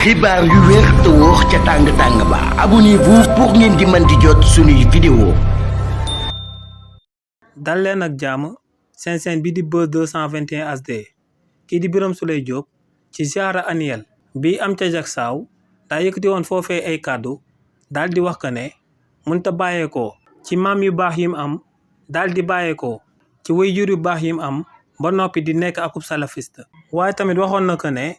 xibaar yu wér te wóor ca tàng-tàng ba abonnez-vous pour ngeen di mën di jot suñuy vidéo. dal leen ak jàmm seen bi di Buzz 221 HD kii di Birame Souleye Diop ci ziara annuel bi am ca Jaksaaw daa yëkkati woon foofee ay kàddu daal di wax que ne mënta bàyyeekoo ci maam yu baax yim am daal di bàyyeekoo ci waajur yu baax yim am ba noppi di nekk akub salafiste. waaye tamit waxoon na que ne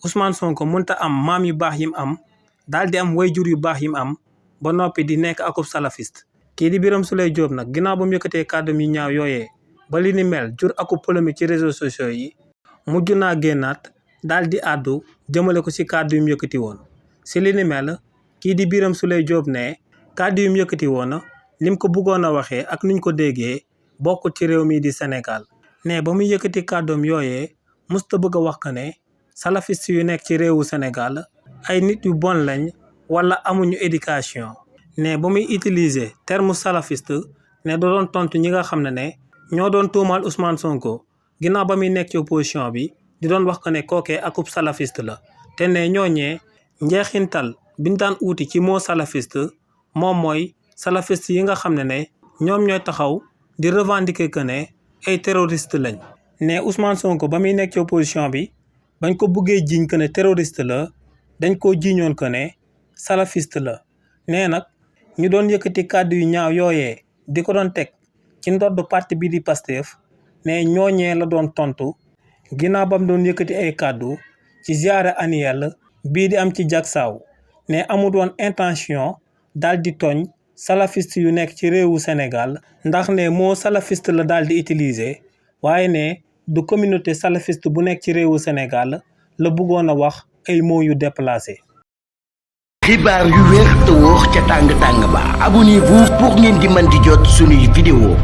Ousmane Sonko mënta am maam yu baax yim am daal di am waajur yu baax yim am ba noppi di nekk akub salafiste. kii di Birame Souleye Diop nag ginnaaw ba mu yëkkatee kàddu yu ñaaw yooyee ba li ni mel jur akub polémique ci réseaux sociaux yi mujj naa génnaat daal di àddu jëmale ko ci kàddu yu mu yëkkati woon. si li ni mel kii di Birame Souleye Diop ne kàddu yu mu yëkkati woon lim ko bëggoon a waxee ak nuñ ko déggee bokkul ci réew mi di Sénégal. ne ba muy yëkkati kàddoom yooyee musta bëgg a wax que ne salafiste yu nekk ci réewu Sénégal ay nit yu bon lañ wala amuñu éducation. ne ba muy utiliser terme salafiste ne da doon tontu ñi nga xam ne ñoo doon tuumaal Ousmane Sonko ginnaaw ba muy nekk ci opposition bi di doon wax que ne kookee akub salafiste la. te ne ñooñee njeexintal biñ daan uuti ci moo salafiste moom mooy salafiste yi nga xam ne ñoom ñooy taxaw di revendiquer que ne ay terroriste lañ. ne Ousmane Sonko ba muy nekk ci opposition bi bañ ko buggee jiiñ que ne terroriste la dañ koo jiiñoon que ne salafiste la. nee nag ñu doon yëkkati kàddu yu ñaaw yooyee di ko doon teg ci ndodd parti bi di Pastef ne ñooñee la doon tontu ginnaaw ba mu doon yëkkati ay kàddu ci ziara annuel bii di am ci Jaksaaw ne amul woon intention daal di tooñ salafiste yu nekk ci réewu Sénégal ndax ne moo salafiste la daal di utiliser waaye ne du communauté salafiste bu nekk ci réewu Sénégal la bëggoon a wax ay mots yu déplacé. xibaar yu wér te wóor ca tàng-tàng ba abonnez-vous pour ngeen di mën di jot suñuy vidéo.